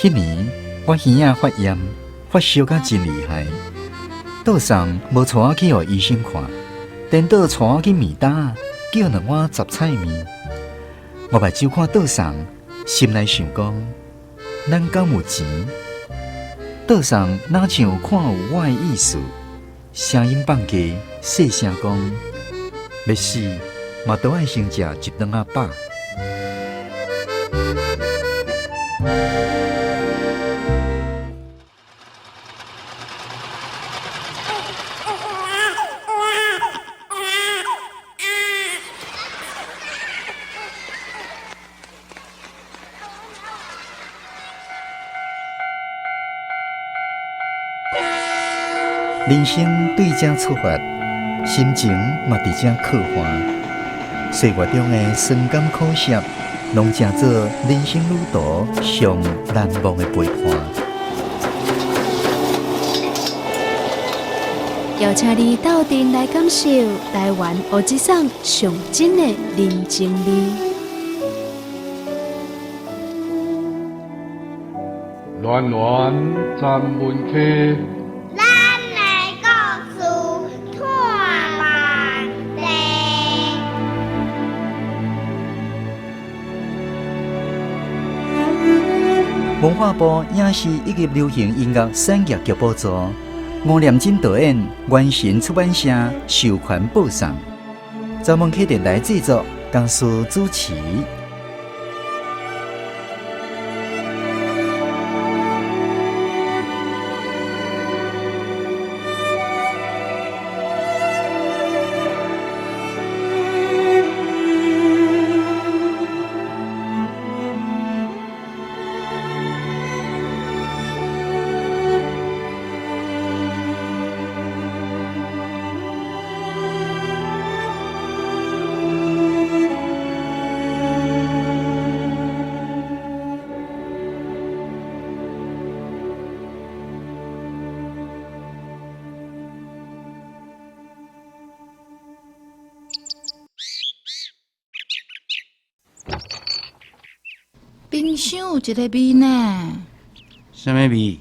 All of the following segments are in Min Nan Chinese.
彼年我耳仔發炎，發燒甲真厲害，倒送無帶我去予醫生看，顛倒帶我去麵搭叫兩碗雜菜麵。我目睭看倒送，心內想講：咱敢有錢？倒送若像看有我的意思，聲音放低，細聲講：欲死嘛都愛先食一頓仔飽。人生對這出發，心情嘛佇這刻畫。歲月中的酸甘苦澀，攏成做人生旅途上難忘的陪伴。邀請你鬥陣來感受台灣烏雞殳上真的人情味。暖暖站門溪。咱的故事托万地。文化部影視以及流行音樂產業局補助，吳念真導演，元神出版社授權播送，朝門溪電台製作，江蘇主持。冰箱有一个味呢。啥物味？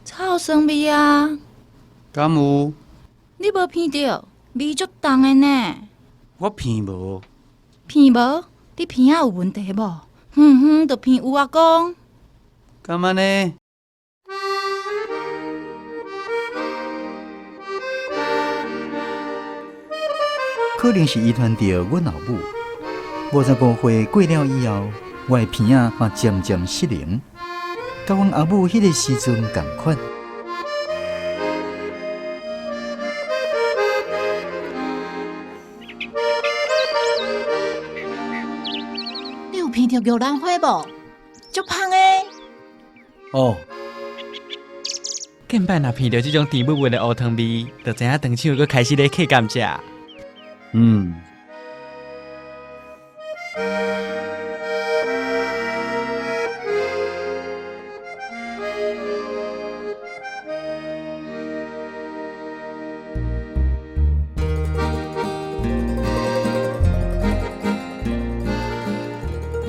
臭酸味啊！敢有？你無闻著？味足重的呢。我闻無。闻無？你鼻仔有問題無？遠遠就闻有啊講。敢按呢？可能是遺傳著阮老母。55歲過了以後，我的鼻仔嘛漸漸失靈，佮阮阿母彼个時陣仝款。你有闻著玉蘭花無？足芳的。哦。近擺若闻著這種甜蜜蜜的烏湯味，就知影糖廠閣開始咧刻甘蔗。嗯。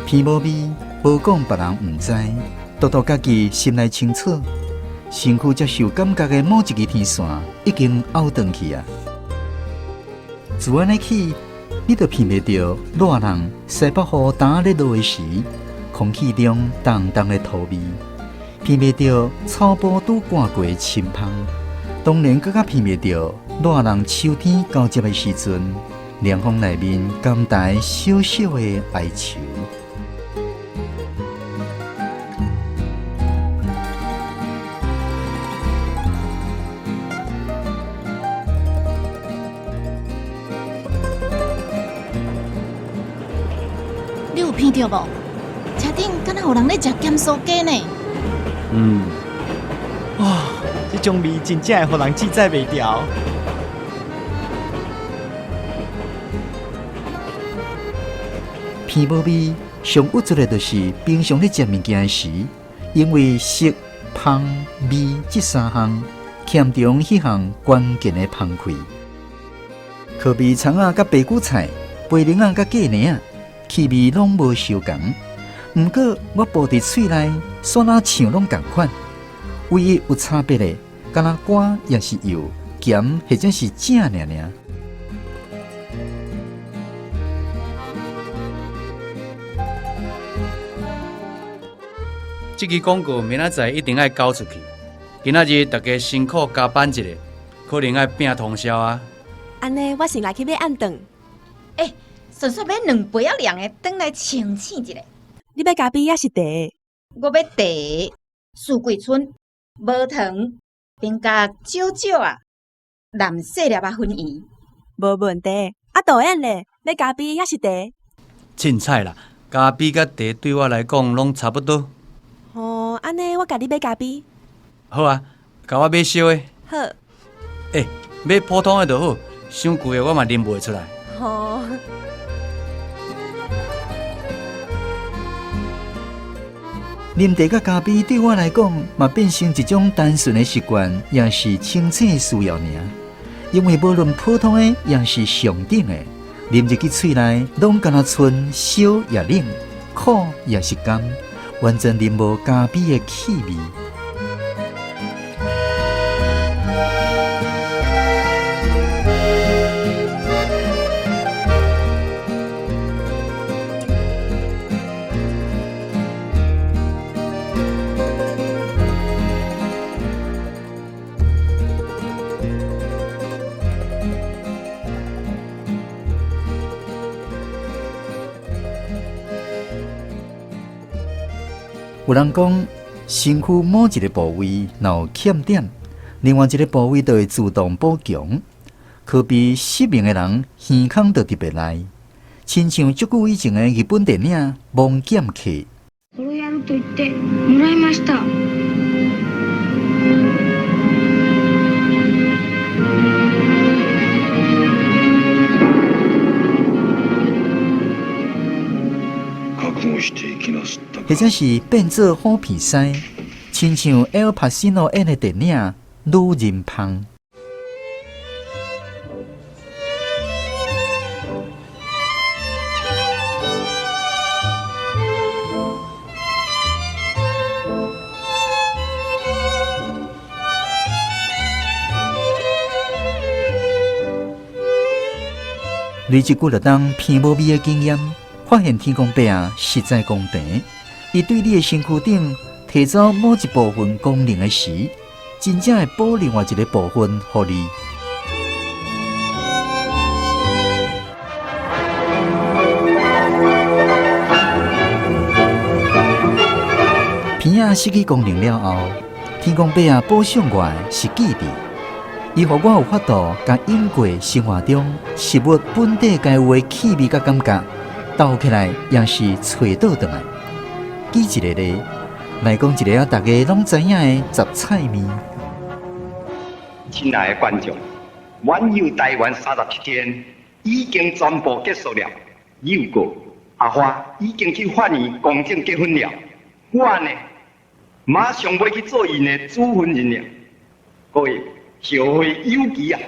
鼻無味，無講別人毋知，獨獨家己心內清楚。身軀接受感覺的某一支天線已經拗斷去啊！自按呢起，你就闻袂著熱人西北雨焦咧落的時，空氣中重重的土味；闻袂著草埔拄割過的清芳，當然閣較闻袂著熱人秋天交接的時陣，涼風內面甘甜小小的哀愁。你有闻著無？車頂敢若有人咧食鹹酥雞呢？嗯。哇，這種味真正會予人記載袂牢。鼻無味，上鬱卒的就是平常咧食物件時，因為色、芳、味這三項，欠中彼項關鍵的芳氣。可比蔥仔佮白韭菜，白櫂仔佮芥薙仔，氣味攏無相仝。毋過我哺佇喙內，煞哪像攏仝款。唯一有差別的，敢若甘抑是幼，鹹或者是正爾爾。這支廣告明仔載一定愛交出去。今仔日大家辛苦加班一下，可能愛拼通宵啊！按呢，我先來去買暗頓。欸，順煞買兩杯仔涼的，轉來清醒一下。你欲咖啡抑是茶？我欲茶，四季春，無糖，冰加少少仔，藍細粒仔粉圓。無問題。啊，導演咧，欲咖啡抑是茶？凊彩啦，咖啡佮茶對我來講攏差不多。哦，按呢我共你買咖啡。好啊，共我買燒的。好。欸，買普通的就好，傷舊的我嘛啉袂出來。哦。啉茶佮咖啡對我來講，嘛變成一種單純的習慣，也是清醒的需要爾。因為無論普通的，抑是上等的，啉入去喙內，攏敢若賰燒抑冷，苦抑是甘，完全啉無咖啡的氣味。有人講，身軀某一个部位若有欠點，另外一个部位就會自動補強。可比失明的人，耳孔就特別利，親像足久以前的日本電影《盲劍客》。これやると言ってもらいました。或者是變做虎皮師，親像埃爾帕西諾演的電影《女人芳》。累積幾若冬鼻無味的經驗，發現天公伯仔實在公平。伊對你的身軀頂提走某一部分功能的時，真正會補另外一个部分予你。鼻仔失去功能了後，天公伯仔補償我的是記憶。伊予我有法度，共飲過生活中食物本底該有的氣味佮感覺，鬥起來也是揣倒轉來。舉一个例來講，一个啊，大家攏知影的雜菜麵。親愛的觀眾，玩遊台灣37天已經全部結束了。又閣阿花已經去法院公證結婚了，我呢馬上欲去做𪜶的主婚人了。各位，後會有期啊！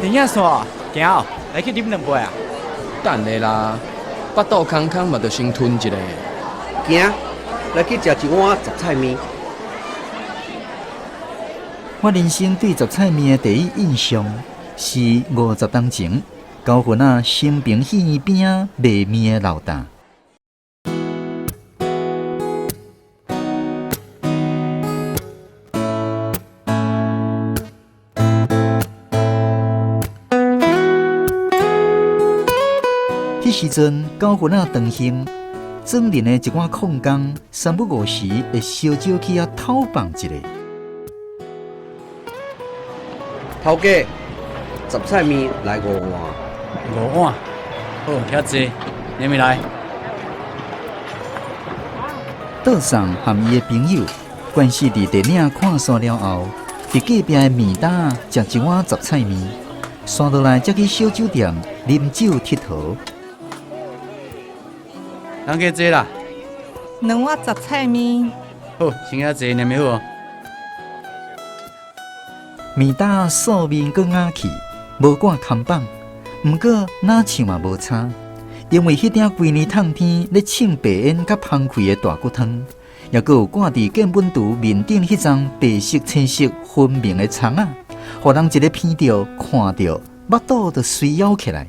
電影線，行哦，來去啉兩杯啊！等下啦，腹肚空空嘛，著先吞一下。行，來去食一碗雜菜麵。我人生對雜菜麵的第一印象是50冬前，高雄仔新平戲院邊仔賣麵的老大。彼時陣，高雄仔長興，庄林的一寡礦工，三不五時會相招去遐偷放一下。頭家，雜菜麵來五碗。五碗，好，遐濟，入面來。倒送和伊的朋友，關係佇電影看煞了後，佇隔壁的麵搭食一碗雜菜麵。紲落來才去小酒店啉酒𨑨迌。人客坐啦。兩碗雜菜麵。好，先遐坐念好哦。麵搭素面閣雅氣，無掛看板，毋過哪像嘛無差，因為彼鼎規年冬天咧衝白煙佮芳氣的大骨湯，抑閣有掛佇建本廚面頂彼張白色、青色分明的蔥仔，予人一个鼻著看著，腹肚就隨枵起來。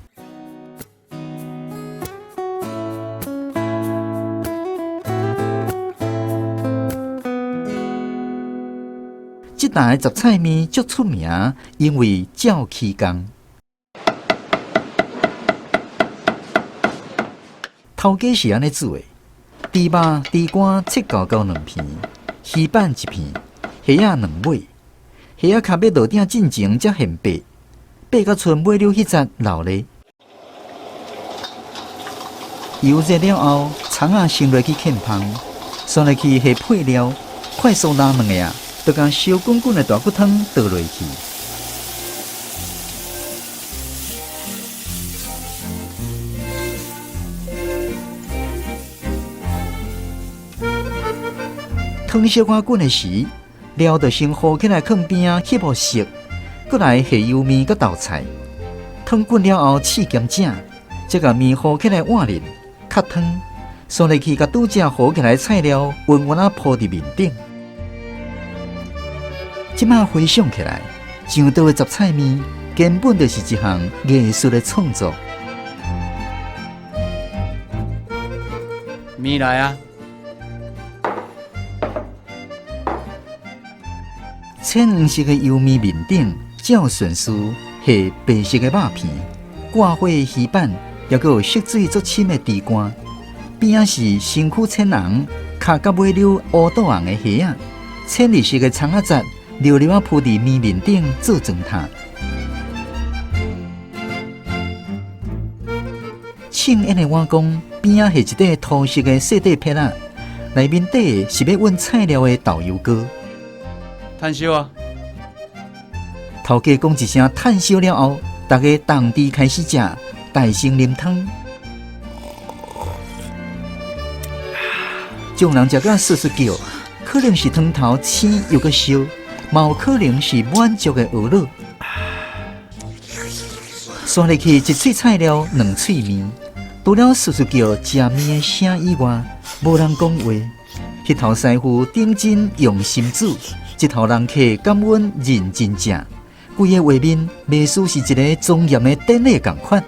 這台雜菜麵足出名，因為照起工。頭家是按呢煮的：豬肉、豬肝切厚厚兩片，魚板一片，蝦仔兩尾。蝦仔殼欲落鼎進前才現掰，掰甲賰尾溜彼節流咧。油熱了後，蔥仔先落去劵芳，紲落去下配料，快速撈兩下，就共燒滾滾的大骨湯倒落去。湯小可滾的時，料就先和起來，囥邊仔翕予熟，閣來下油麵佮豆菜。湯滾了後，試鹹食，再共麵和起來碗裡，較湯，紲落去共拄才和起來菜料，勻勻仔鋪佇面頂。這馬回想起來，上桌的雜菜麵根本就是一項藝術的創作。麵來啊！淺黃色的油麵面頂，照順序下白色的肉片、掛火的魚板，抑閣有色水足深的豬肝。邊仔是身軀淺紅、跤甲尾溜烏肚紅的蝦仔，淺綠色的蔥仔節，溜溜仔鋪佇麵面頂做妝塔。稱煙的碗公邊仔下一塊土色的細塊片仔，內面底是欲揾菜料的豆油膏。炭燒啊！頭家講一聲炭燒了後，大家同時開始食，大聲啉湯。眾人食甲窣窣叫，可能是湯頭鮮又閣燒，嘛有可能是滿足的懊惱。紲入去一喙菜料，兩喙麵，除了窣窣叫食麵的聲以外，無人講話。彼頭師傅認真用心煮，這頭人客感恩認真食，規个畫面袂輸是一個莊嚴的典禮仝款。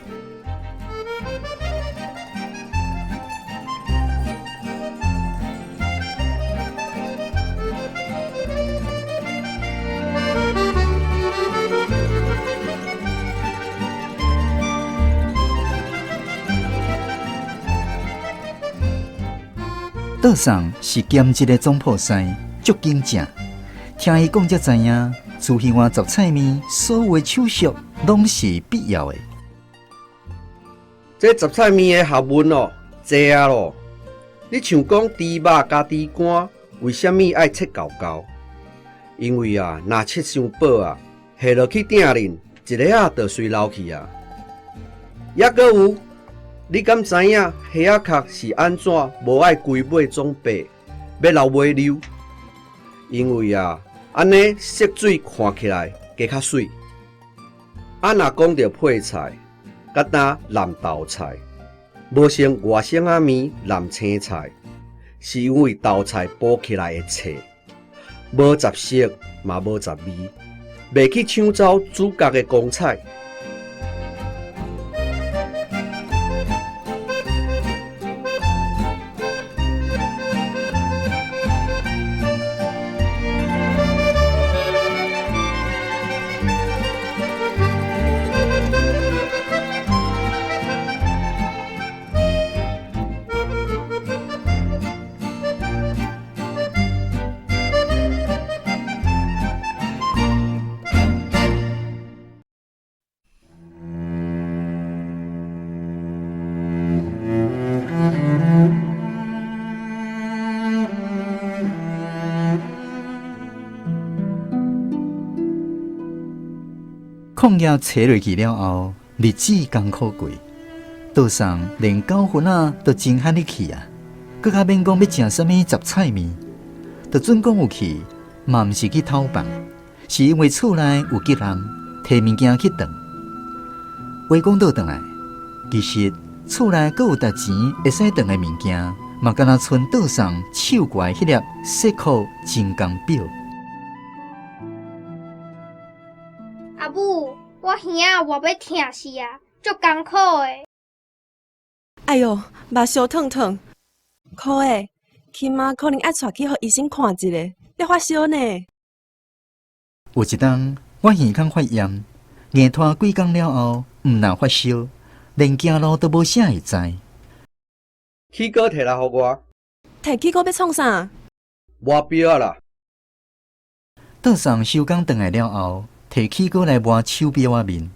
倒送是兼職的總鋪師，足緊食。聽伊講才知影，煮彼碗雜菜麵，所有的手續攏是必要的。這雜菜麵的學問哦，濟啊咯！你像講豬肉佮豬肝，為啥物愛切厚厚？因為啊，若切傷薄啊，下落去鼎裡，一下仔就隨流去啊。抑閣有，你敢知影蝦仔殼是按怎無愛規尾總白，欲留尾溜？因為啊，按呢色水看起來加較媠。啊，若講著配菜，敢若淋豆菜，無像外省仔麵淋青菜，是因為豆菜剝起來會脆，無雜色嘛無雜味，袂去搶走主角的光彩。礦業切落去了後，日子艱苦過，桌上連九份仔都真罕得去啊！閣較免講欲食啥物雜菜麵，就準講有去，嘛毋是去偷放，是因為厝內有急難，提物件去轉。話講倒轉來，其實厝內閣有沓錢會使轉的物件，嘛敢若賰桌上手掛彼粒雪克精工錶。阿母，我耳仔活欲疼死啊，足艱苦的。哎喲，目燒燙燙，可的，起碼可能愛帶去予醫生看一下，咧發燒呢。有一冬，我耳孔發炎，硬拖幾工了後，毋但發燒，連行路都無啥會知。起膏提來予我。提起膏欲創啥？磨錶仔啦。桌上收工轉來了後，提起膏來磨手錶仔面。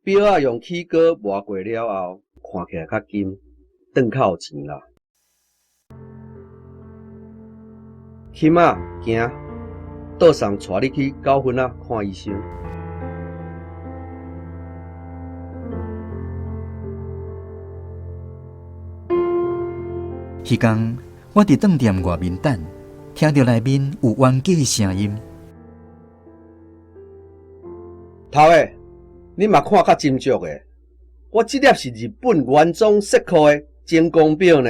錶仔用起膏磨過了後，看起來較金，轉較有錢啦。起碼行，桌上帶你去九份仔看醫生。彼工，我佇當店外面等，聽著內面有冤家的聲音。頭的，你嘛看較斟酌的。我這粒是日本原裝雪克的精工錶呢，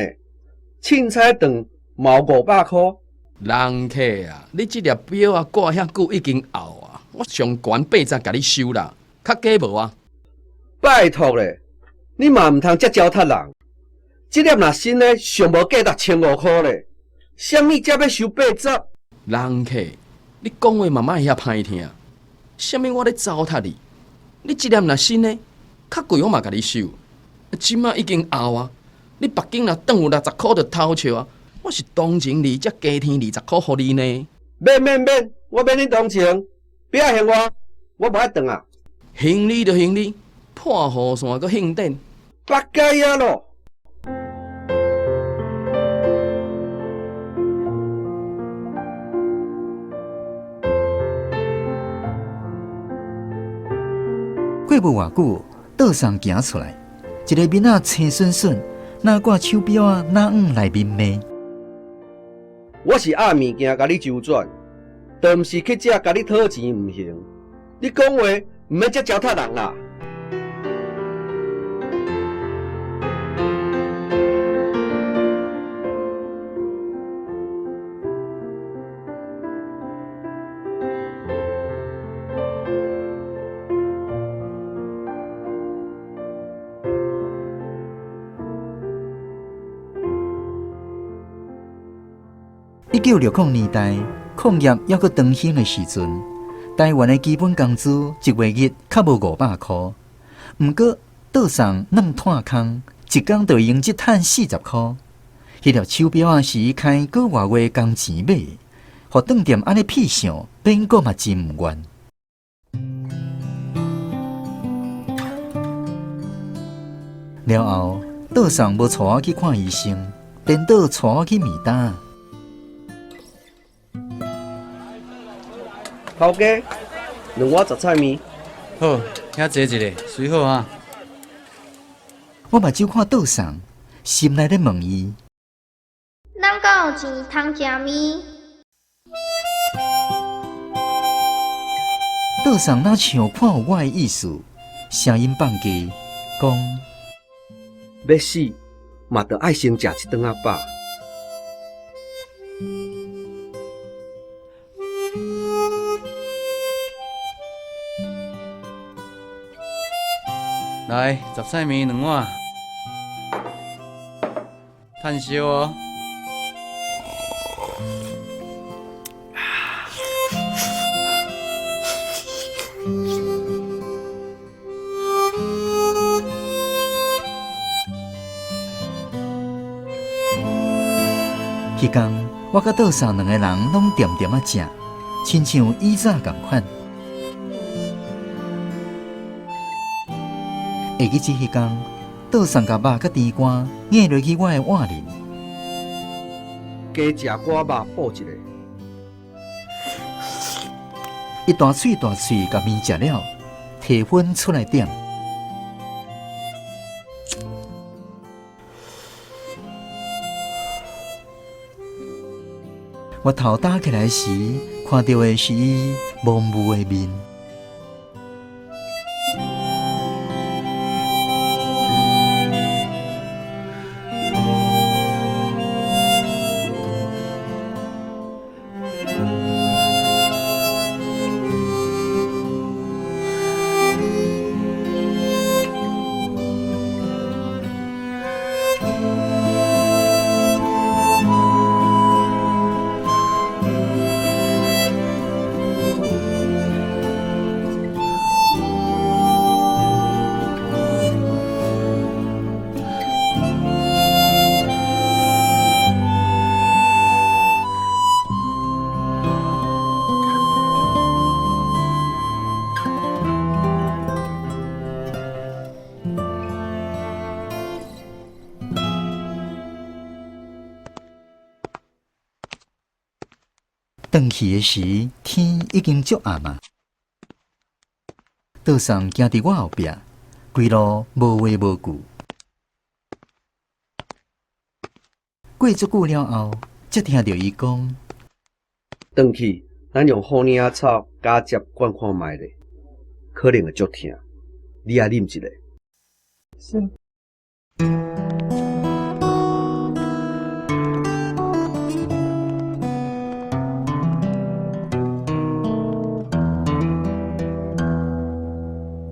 凊彩轉嘛有500箍。人客啊，你這粒錶仔掛遐久已經漚啊，我上懸80共你收啦，較低無啊？拜託咧，你嘛毋通遮糟蹋人。這粒若新的，上無價值1500箍咧，啥物才欲收80？人客，你講話嘛莫遐歹聽，啥物我咧糟蹋你？你這粒若新的，較貴我嘛共你收。這馬已經漚啊，你縛金若轉有60箍就偷笑啊！我是同情你，才加添20箍予你呢。免免免，我免你同情，錶仔還我，我無愛轉啊。還你就還你，破雨傘閣興電，八戒啊咯！過無偌久，桌上行出來，一个面仔青筍筍，若掛手錶仔，若往內面罵。我是壓物件共你周轉，倒毋是去遮共你討錢毋行。你講話毋免遮糟蹋人啦。 1960年代，礦業猶閣當興的時陣，台灣的基本工資一月日較無500箍，毋過桌上軟炭空，一工就用這趁40箍。彼粒手錶仔是伊開閣外月工錢買的，予當店按呢屁想，變閣嘛真毋願。了後，桌上無帶我去看醫生，顛倒帶我去麵擔。頭家，兩碗雜菜麵。好，遐坐一下，隨好啊。我目睭看桌上，心內咧問伊：咱敢有錢通食麵？桌上若像看有我的意思，聲音放低，講：欲死嘛，著愛先食一頓仔飽。來，雜菜麵兩碗，炭燒哦。彼工，我佮桌上兩個人攏恬恬仔食，親像以早仝款。會記這彼工，桌上共肉佮甜瓜嚶落去我的碗裡。加食寡肉補一下。伊大喙大喙共麵食了，提粉出來點。我頭打起來時，看著的是伊無霧的面。轉去的時，天已經足暗啊。倒送行佇我後壁，規路無話無句。過足久了後，才聽著伊講：轉去，咱用虎領仔草加汁灌看覓咧，可能會足疼。你愛啉一下。是。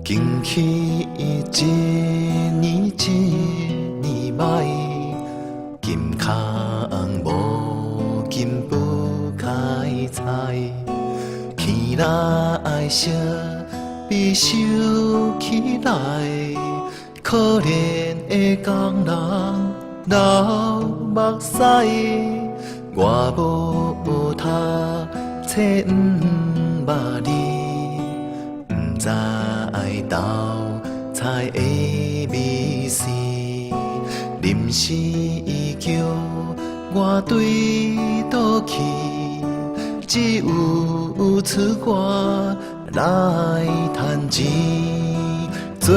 經去一年一年歹，金空無金不開采，起來相比收起來，可憐的工人流目屎，我無讀冊毋捌字，毋知斗菜的味是，臨時叫我對倒去，只有出我來趁錢，做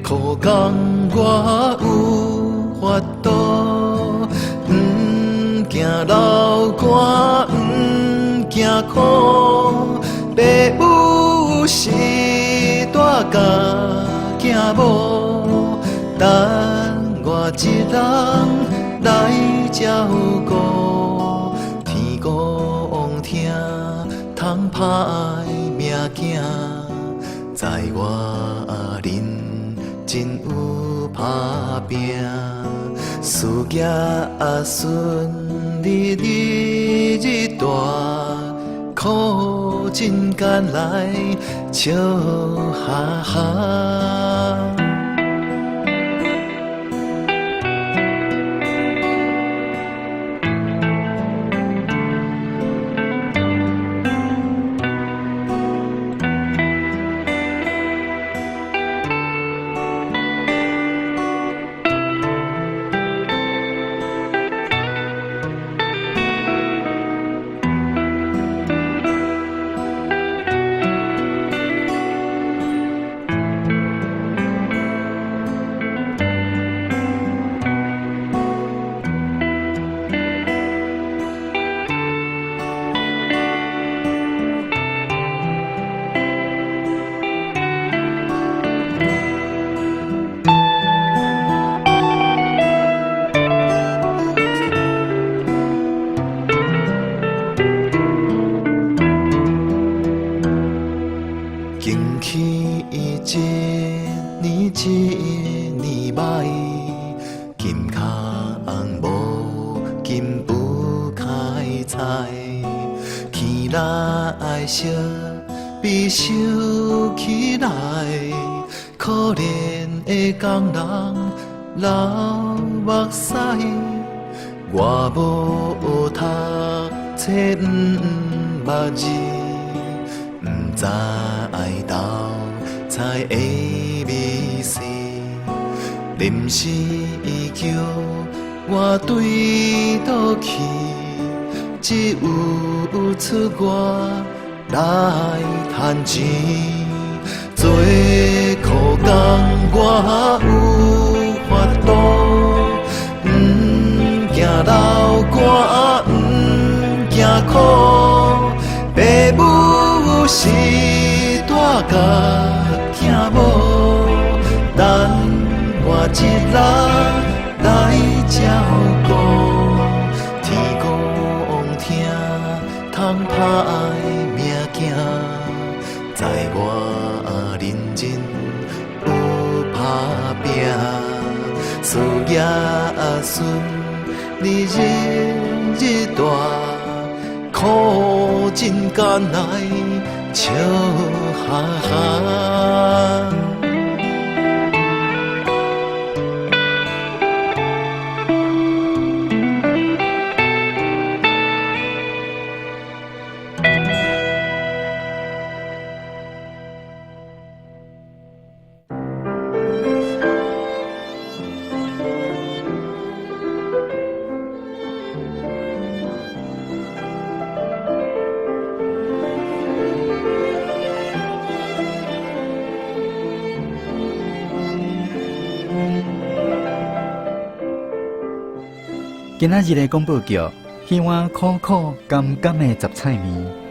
苦工我有法度，毋驚流汗，毋驚苦，爸母是大甲囝某，等我一人來照顧。天公聽通歹命囝，知我認真有打拼，事業順利日日大，苦真艱來笑哈哈。經去一年一年歹，金空無金不開采，起來相比收起來，可憐的工人流目屎，我無讀冊毋捌字，毋知斗菜的味是，臨時叫我對倒去，只有出我來趁錢，做苦工我有法度，毋驚流汗，毋驚苦，爸母是大甲囝某，等我一人來照顧。天公聽，通歹命行，在我認真有拍拚，事業順利日日大，苦盡甘來笑哈哈。今仔日的廣播劇《彼碗苦苦甘甘的雜菜麵》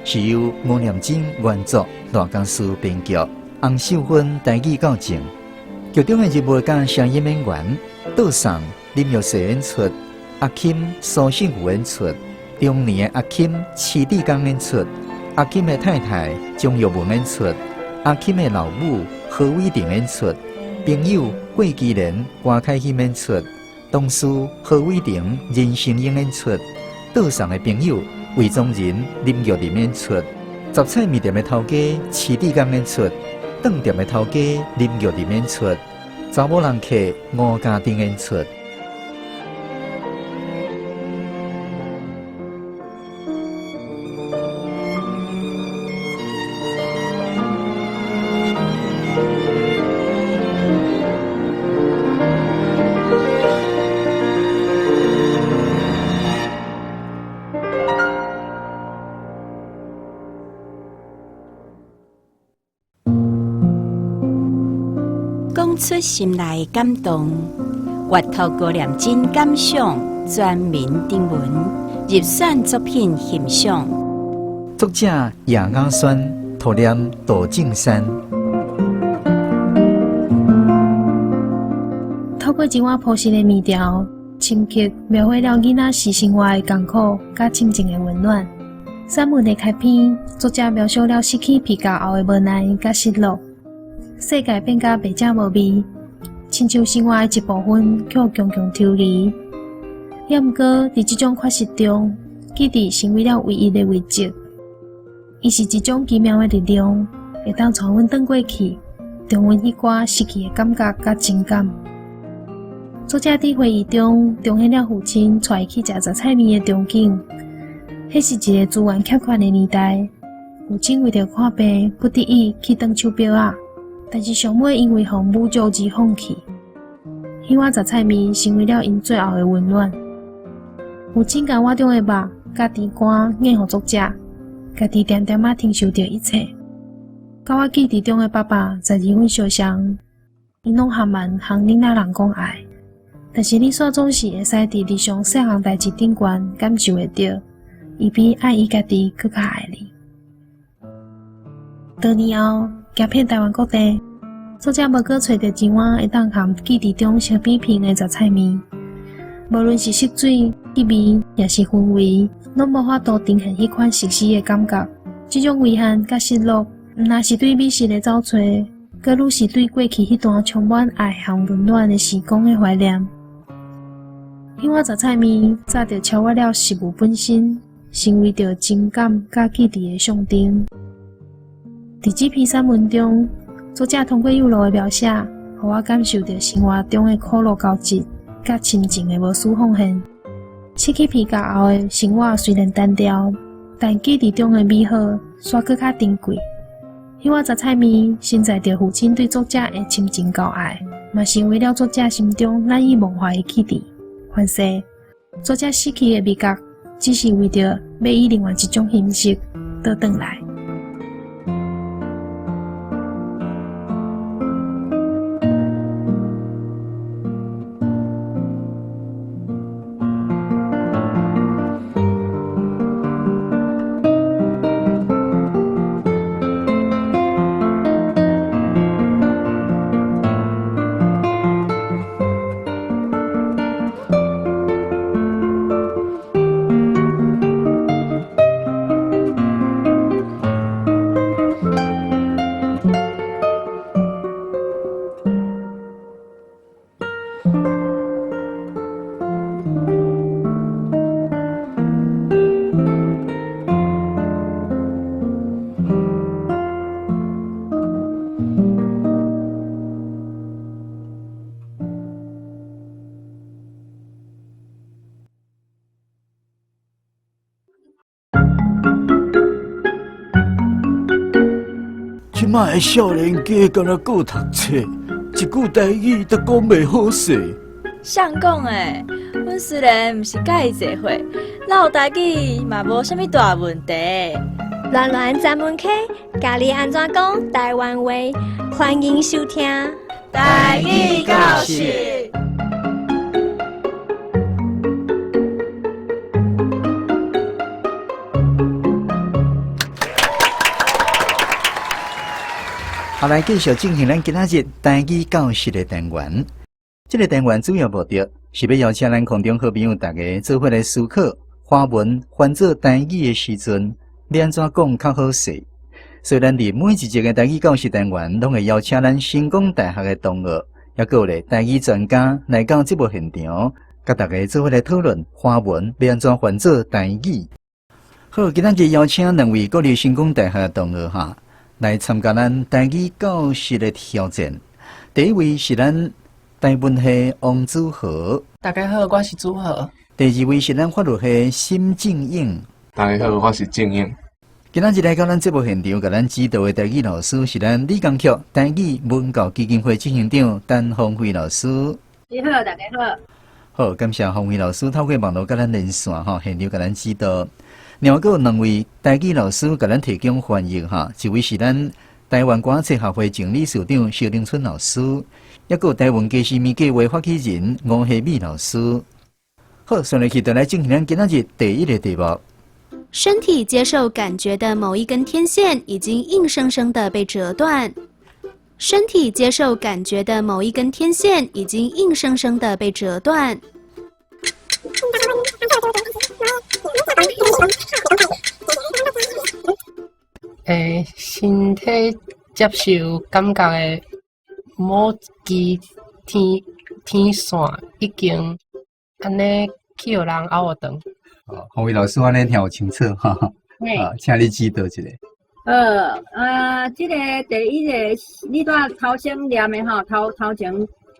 是由吳念真原作，賴家書編劇，洪秀芬台語教正。劇中的人物佮聲音演員，杜送林玉燮演出，阿金蘇勝富演出，中年的阿金徐志剛演出，阿金的太太張玉文演出，阿金的老母何偉婷演出，朋友郭基蓮、郭凱欣演出。董事何偉霆、任成英演出，島上的朋友魏宗仁、林玉林演出，雜菜麵店的頭家徐志剛演出，頓店的頭家林玉林演出，查某人客吳家鼎演出。講出心內感動，閱讀高念真感想，全民徵文入選作品欣賞。作者葉雅萱，圖念杜正山。透過一碗樸實的麵條，深刻描繪了囡仔時生活的艱苦佮親情的溫暖。散文的開篇，作者描寫了失去皮夾後的無奈佮失落。世界變甲袂遮無味，親像生活的一部分卻強強抽離。抑毋過，佇這種缺失中，記憶成為了唯一的慰藉。伊是一種奇妙的力量，會當帶阮轉過去，重溫彼寡失去的感覺佮情感。作者佇回憶中重現了父親帶伊去食雜菜麵的場景。彼是一個資源欠缺的年代，父親為著看病，不得已去斷手錶仔。但是上尾因為予侮辱而放棄。彼碗雜菜麵成為了𪜶最後的溫暖。父親共碗中的肉佮甜乾獻予作者，家己恬恬仔承受著一切。佮我記憶中的爸爸12分相像，𪜶攏含萬向囡仔人講愛，但是你煞總是會使佇日常細項代誌頂懸感受會著，伊比愛伊家己閣較愛你。多年後，行遍台灣各地，作者無閣揣著一碗會當和記憶中相比拼的雜菜麵。無論是色水、氣味，抑是氛圍，攏無法度呈現彼款熟悉的感覺。這種遺憾佮失落，毋但是對美食的走揣，閣愈是對過去彼段充滿愛和溫暖的時光的懷念。彼碗雜菜麵，早就超越了食物本身，成為著情感佮記憶的象徵。佇這篇散文中，作者通過幼路的描寫，予我感受著生活中的苦樂交織，佮親情的無私奉獻。失去皮夾後的生活雖然單調，但記憶中的美好煞閣較珍貴。彼碗雜菜麵承載著父親對作者的深情厚愛，嘛成為了作者心中難以忘懷的記憶。凡世，作者失去的味覺，只是為著欲以另外一種形式倒轉來。這擺的少年家敢若閣讀冊，一句台語都講袂好勢。誰講的？阮雖然毋是佮伊濟歲，落台語嘛無啥物大問題。巒巒專門溪，教你按怎講台灣話，歡迎收聽。台語教室。好，來繼續進行咱今仔日台語教室的單元。這個單元主要目的是欲邀請咱空中好朋友大家做伙來思考，華文翻做台語的時陣，欲按怎講較好勢。所以，咱佇每一集的台語教室單元，攏會邀請咱成功大學的同學，抑閣有咧台語專家來到節目現場，佮大家做伙來討論華文欲按怎翻做台語。好，今仔日邀請兩位國立成功大學的同學哈，來參加咱台語教室的挑戰。第一位是咱台文系王子豪，大家好，我是子豪。第二位是咱法律系沈正英，大家好，我是正英。今仔日來到咱節目現場，共咱指導的台語老師是咱理工學台語文教基金會執行長陳芳惠老師。你好，大家好。好，感謝芳惠老師透過網路共咱連線吼，現場共咱指導。另外，閣有兩位台語老師共咱提供翻譯哈，一位是咱台灣歌仔戲學會前理事長蕭玲春老師，抑閣有台灣家私物計畫發起人吳希美老師。好，順落去就來進行咱今仔日第一個題目。身體接受感覺的某一根天線已經硬生生的被折斷。身體接受感覺的某一根天線已經硬生生的被折斷。欸，身體接受感覺的某一支天線已經按呢去予人拗斷。哦，芳惠老師，按呢聽有清楚哈？啊，請你指導一下。好，這个第一个，你拄仔頭先念的吼，頭前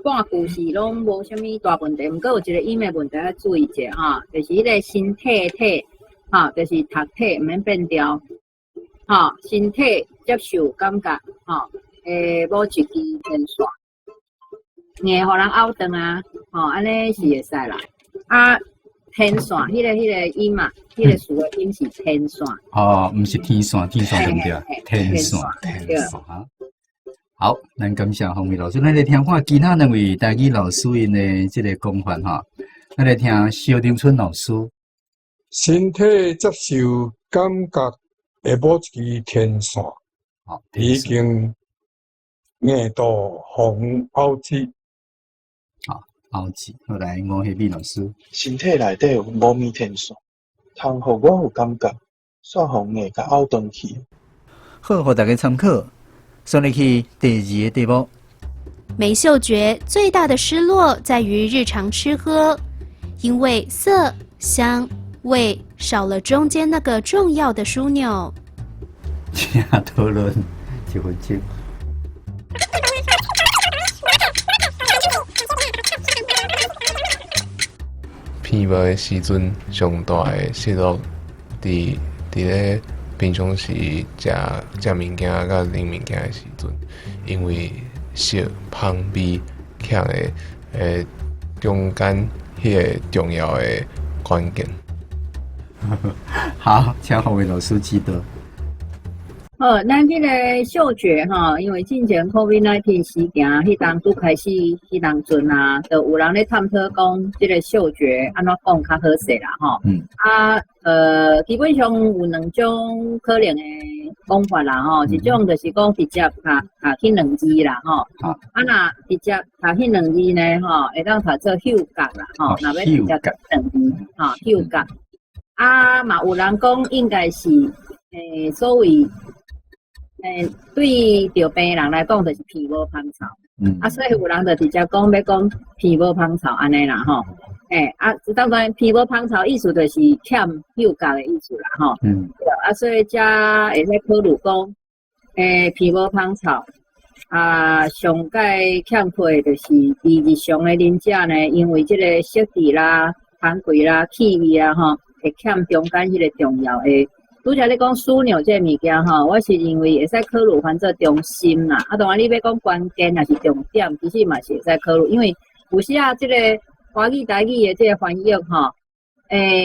半句是攏無啥物大問題，毋過有一個音的問題愛注意一下吼，就是彼個身體體，吼，就是讀體毋免變調，吼，身體接受感覺，吼，某一支天線，硬予人拗斷啊，吼，按呢是會使啦，啊。天線，彼个音啊，彼个詞的音是天線。哦，毋是天線，天線對毋對？天線，天線。好，咱感謝芳惠老師，咱來聽看其他兩位台語老師𪜶的這个講法哈。咱來聽蕭丁春老師。身體接受感覺的某一支天線，已經硬度予拗折。好，後來吳希美老師。身體內底有某物天線，通予我有感覺，煞予硬共拗斷去。好，予大家參考。煞落去第二个題目。沒嗅覺最大的失落在於日常吃喝，因為色、香、味少了中間那個重要的樞紐。請討論一分鐘。鼻無的時陣，上大的失落，佇咧平常時食食物件佮啉物件的時陣，因為色、香、味欠的中間彼个重要的關鍵。好，請芳惠老師指導。好，咱這个嗅覺吼，因為進前 COVID-19 時件，彼當拄開始，彼當陣啊，就有人咧探討講，這个嗅覺按怎講較好勢啦吼。啊，基本上有兩種可能的講法啦吼，一種就是講直接讀彼兩字啦吼。啊，若直接讀彼兩字呢吼，會當讀做嗅覺啦吼。若欲直接讀兩字，吼，嗅覺。啊，嘛有人講應該是，所謂。對著病人來講，就是鼻無芳臭。啊，所以有人就直接講欲講鼻無芳臭按呢啦吼。啊，當然鼻無芳臭意思就是欠嗅覺的意思啦吼。啊，所以才會使考慮講，鼻無芳臭啊，上蓋欠缺的就是佇日常的啉食呢，因為這个色質啦、香氣啦、氣味啊吼，會欠中間彼个重要的拄才你講樞紐這个物件吼，我是認為會使考慮翻做中心啦。啊，當然你欲講關鍵抑是重點，其實嘛是會使考慮，因為有時啊，這个華語台語的這个翻譯吼，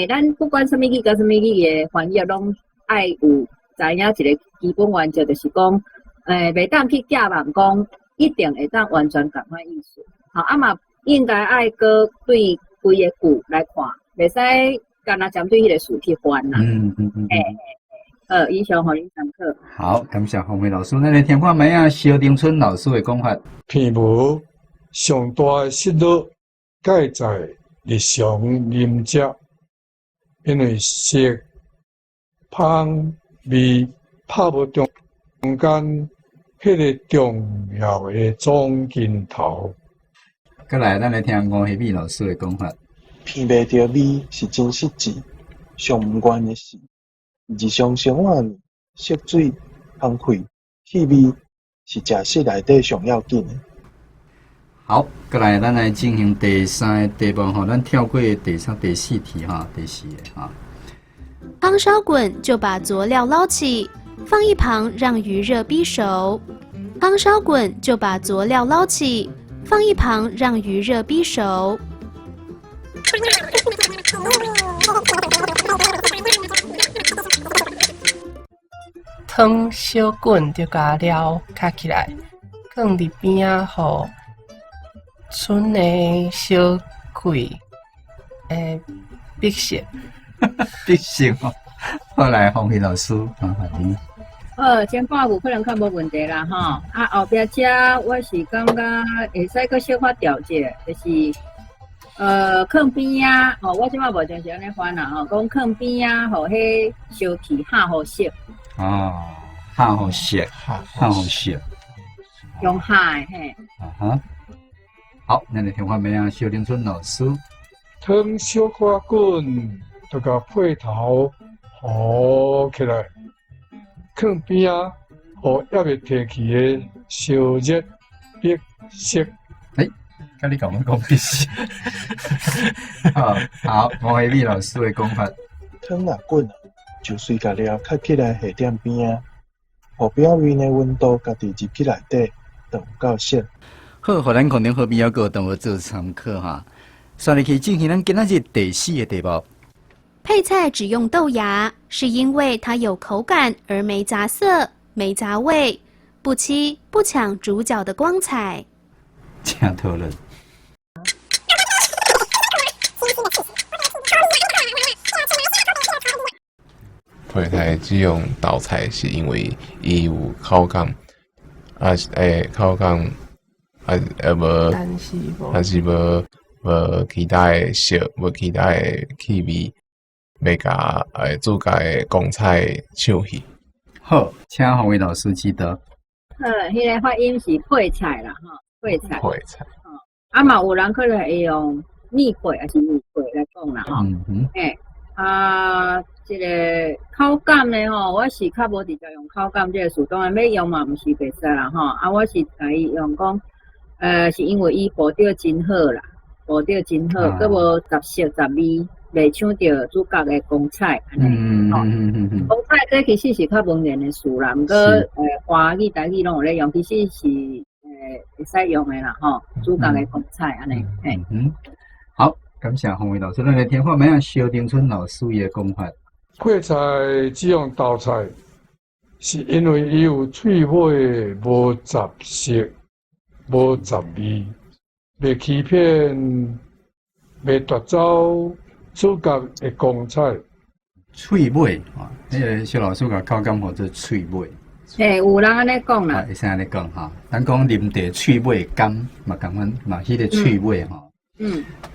咱不管啥物語佮啥物語的翻譯，攏愛有知影一個基本原則，就是講，袂當去寄望講一定會當完全仝款意思。吼，啊嘛應該愛閣對規个句來看，袂使干焦針對彼个詞去翻啦。好，以上予恁參考。好，感謝馮慧老師。咱來聽看覓仔，蕭丁春老師的講法。鼻無上大的失落，蓋在日常飲食，因為色、香、味拍無中間彼个重要的總鏡頭。閣來，咱來聽吳希美老師的講法。鼻袂著味是真實際，上毋願的事。日常生活裡，色水、香氣、氣味是食食內底上要緊的。好，閣來，咱來進行第三个題目吼，咱跳過第三、第四題哈，第四个哈。湯燒滾就把佐料撈起，放一旁讓餘熱逼熟。湯燒滾就把佐料撈起，放一旁讓餘熱逼熟。湯燒滾就共料敲起來，囥佇邊仔，予賰的小氣會逼熟。逼熟哦。好來，馮慧老師，麻煩你。好，前半句可能較無問題啦，吼。啊，後壁遮我是感覺會使閣小可調節，就是囥邊仔，吼，我這擺目前是按呢翻啦，吼，講囥邊仔，予彼燒氣下予熟。哦，下予熟，下予熟。用下的嘿。啊哈。好，咱來聽看覓仔，蕭林春老師。湯小可滾，就共配頭糊起來，囥邊仔，予猶未提起的燒熱逼熟。欸，佮你講我講逼熟。好，好，吳希美老師的講法。湯若滾，就隨共料較起來下點邊仔，予表面的溫度家己入去內底，就有夠熟。好，予咱空中好朋友閣當做參考哈。煞入去進行咱今仔日第四个題目。配菜只用豆芽，是因為它有口感而沒雜色、沒雜味，不欺不搶主角的光彩。請討論。配菜只用豆菜，是因為伊有口感，啊口感，啊無，但是無其他的色，無其他的氣味，袂共主角的光彩搶去。好，請馮慧老師指導。好，彼个發音是配菜啦，吼，配菜。配菜。啊嘛有人可能會用米配抑是麵配來講啦，吼。啊，這个口感呢，吼，我是較無直接用口感這个詞，當然欲用嘛，毋是袂使啦，吼。啊，我是共伊用講，是因為伊步調真好啦，步調真好，閣無雜色雜味，袂搶著主角的光彩，按呢。吼。光彩這其實是較文言的詞啦，毋過華語、台語攏有咧用，其實是會使用的啦，吼，主角的光彩按呢，嘿。好，感謝馮慧老師，咱來聽看覓仔蕭丁春老師的講法。配菜只用豆菜，是因為伊有喙尾無雜色、無雜味，袂欺騙、袂奪走主角的光彩。喙尾啊，彼个蕭老師共口感號做喙尾。嘿，有人按呢講啦。會使按呢講吼，咱講啉茶喙尾甘嘛，仝款嘛，彼个喙尾吼。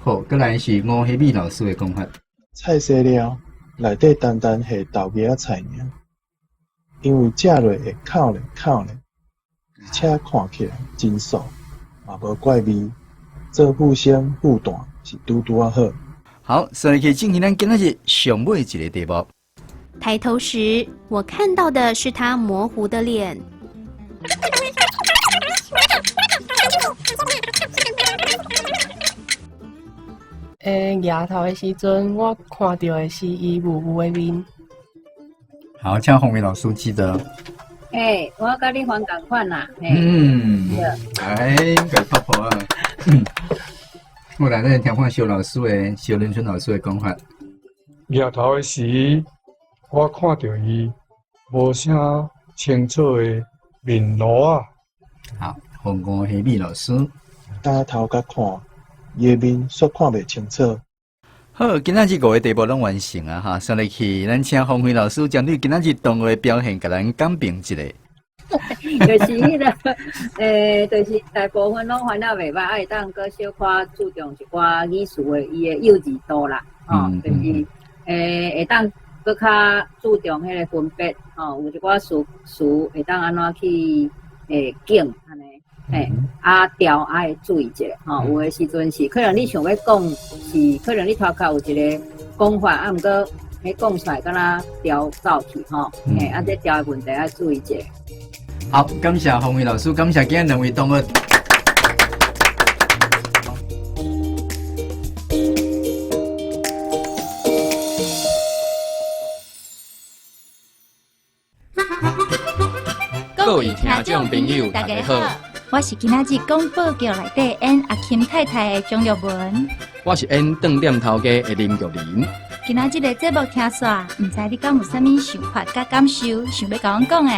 好，閣來是吳希美老師的講法。菜洗了，內底單單下豆芽仔菜爾，因為食落會口咧口咧，而且看起來真素，嘛無怪味，做副生副旦是拄拄仔好。好，所以去進行咱今仔日上尾一个題目。抬頭時，我看到的是他模糊的臉。徛頭的時陣，我看著的是伊霧霧的面。好，請洪偉老師記得。欸，我佮你還仝款啦。嗯，哎，給泡泡啊。我來咱聽看蕭老師的蕭林春老師的講法。額頭的時，我看著伊無啥清楚的面顱仔。好，洪吳希美老師。擔頭佮看，伊的面煞看袂清楚。好，今仔日五个題目攏完成啊！哈，上來去，咱請洪輝老師針對今仔日同學的表現，共咱講評一下。就是彼個，就是大部分攏翻得袂䆀，會當閣小可注重一寡語詞的伊的幼稚度啦，吼，就是會當閣較注重彼個分別，吼，有一寡詞詞會當按怎去揀按呢。嘿，啊調愛注意一下，吼，有的時陣是可能你想欲講是，可能你頭殼有一個講法，啊，毋過彼講出來敢若調走去，吼，嘿，啊，這調的問題愛注意一下。好，感謝洪偉老師，感謝今日兩位同學。各位聽眾朋友，大家好。我是今仔日廣播劇內底演阿琴太太的張玉文。我是演當店頭家的林玉林。今仔日的節目聽煞，毋知你敢有啥物想法佮感受，想欲共阮講的？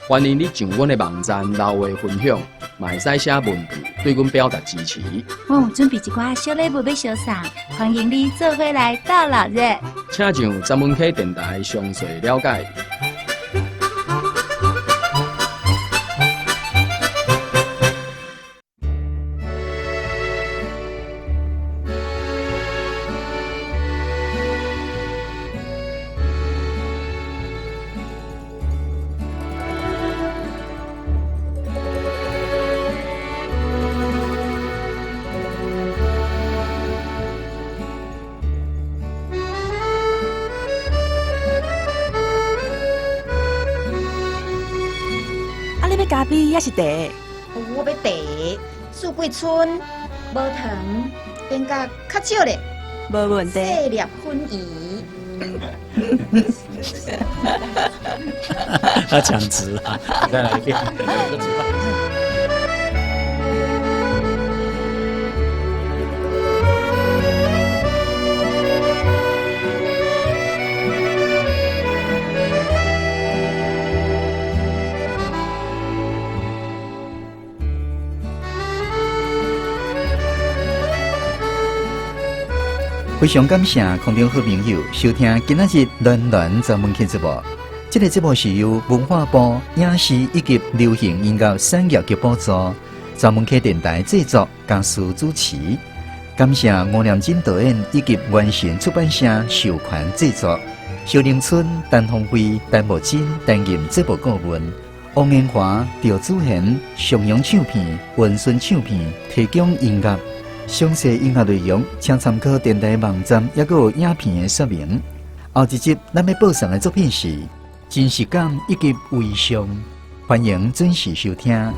歡迎你上阮的網站留話分享，嘛會使寫文字對阮表達支持。阮有準備一寡小禮物欲相送，歡迎你做伙來鬥鬧熱。請上十門溪電台詳細了解。咖啡抑是茶？我欲茶，四季春，無糖，變甲較少咧。無問題。細粒粉圓。他搶詞啊！再來一遍。非常感謝空中好朋友收聽今仔日暖暖專門劇節目。這個節目是由文化部影視以及流行音樂產業局補助，專門客電台製作，嘉書主持。感謝吳念真導演以及完成出版社授權製作。蕭玲春、陳鳳飛、陳木真擔任節目顧問，王延華、趙祖賢、上揚唱片、文順唱片提供音樂。詳細音樂內容，請參考電台網站，抑閣有影片的說明。後一集咱欲播送的作品是《真實感以及微笑》，歡迎準時收聽。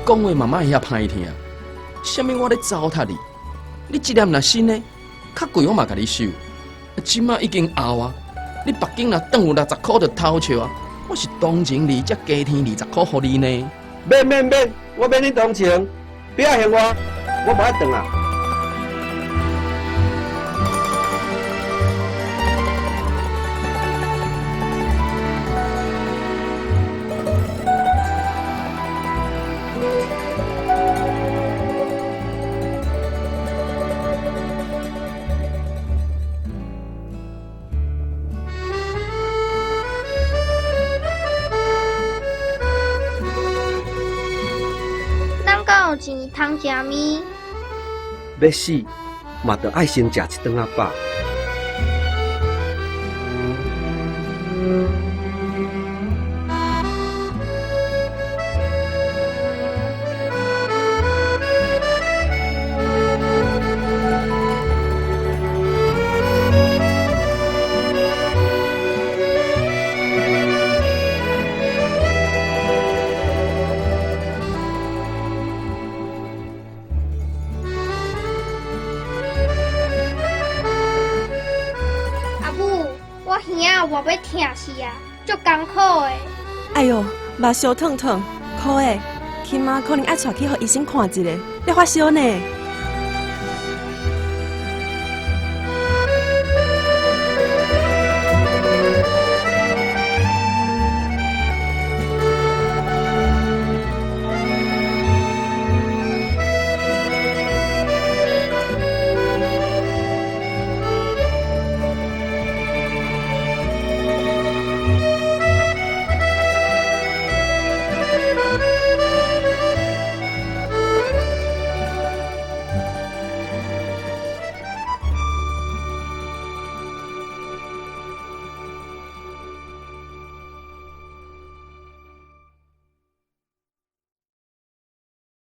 講話嘛莫遐歹聽，啥物我咧糟蹋你？你這粒若新的，較貴我嘛共你收。這馬已經後啊，你目鏡若轉有60箍就偷笑啊！我是同情你，才加添20箍予你呢。免免免，我免你同情，不要嫌我，我無愛轉啊。咱敢有錢通食麵？欲死！嘛著愛先食一頓仔飽。阿母，我耳仔有欲疼死啊，足艰苦的。哎哟，目相烫烫，可的，起碼可能愛帶去予醫生看一下，咧發燒呢。